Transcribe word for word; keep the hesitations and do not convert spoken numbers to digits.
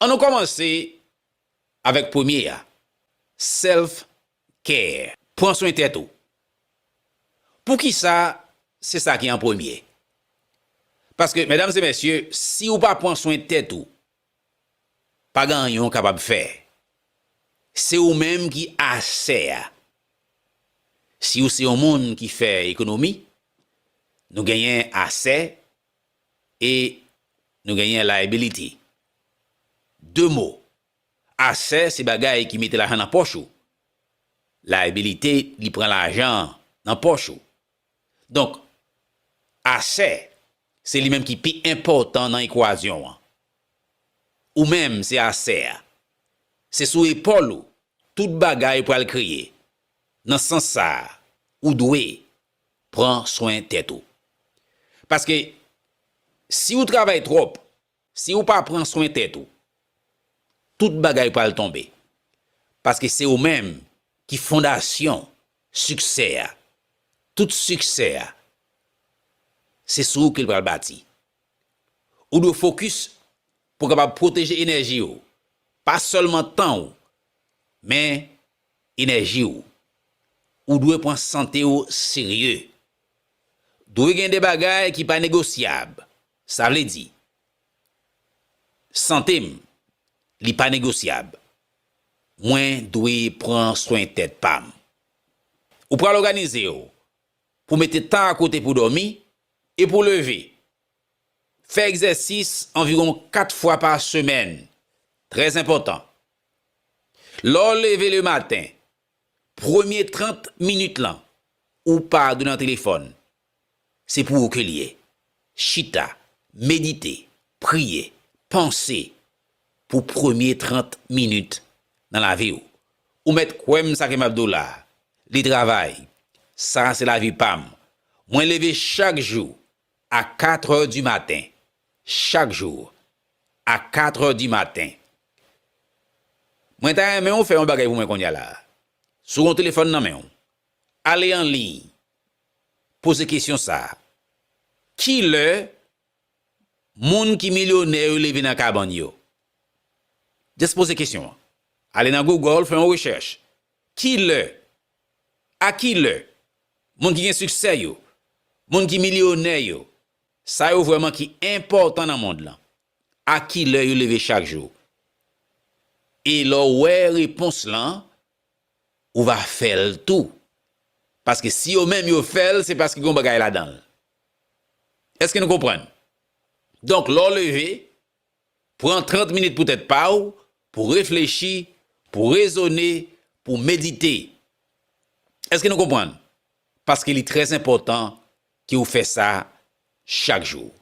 An nou kòmanse avèk premye a, self care. Pran swen tèt ou. Poukisa se sa ki an premye? Paske, medam e mesye, si ou pa pran swen tèt ou, pa gen anyen ou kapab fè. Se ou menm ki asè a. Si ou se yon moun ki fè ekonomi, nou genyen asè e nou genyen liability. De mo. Asè se bagay ki mete lajan nan pòch ou. Liability, li pran lajan nan pòch ou. Donk, asè, se li menm ki pi enpòtan nan ekwazyon an. Ou menm se asè a. Se sou epòl ou tout bagay pral kreye. Nan sans sa a, ou dwe pran swen tèt ou. Paske, si ou travay twòp, si ou pa pran swen tèt ou, tout bagay pral tonbe. Paske se ou menm ki fondasyon siksè a. Tout siksè a, se sou ou ke l pral bati. Ou dwe fokis pou w kapab pwoteje enèji w, pa sèlman tan w, men enèji w. Ou dwe pran sante w serye. Dwe gen de bagay ki pa negosyab. Sa vle di, sante m, li pa negosyab. Mwen dwe pran swen tèt pa m. Ou pral òganize w pou mete tan akote pou dòmi e pou leve. Fè egzèsis anviwon kat fwa pa semèn. Trè enpòtan. Lè w leve lematen, premye trant minit lan, ou pa dwe nan telefòn. Se pou ou ke l ye. Chita, medite, priye, panse pou premye trant minit nan lavi w. Ou mèt kwè m sa ke m ap di w la. Li travay. Sa se lavi pa m. Mwen leve chak jou a katrè di maten. Chak jou a katrè di maten. Mwen ta renmen w fè yon bagay pou mwen kounye a la. Si w gen yon telefòn nan men w, ale an liy. Poze kesyon sa a. Kilè moun ki milyonè yo leve nan kabann yo? Just poze kesyon an. Ale nan Google, fè yon rechèch. Kilè? A kilè? Moun ki gen siksè yo, moun ki milyonè yo, sa yo vrèman ki enpòtan nan mond lan. A kilè yo leve chak jou? E lè w wè repons lan, ou va fè l tou. Paske si yo menm yo fè l, se paske gen yon bagay ladan l. Èske nou konprann? Donk, lè w leve, pran trant minit pou tèt pa w, pou reflechi, pou rezone, pou medite. Èske nou konprann? Paske li trè enpòtan ke w fè sa chak jou.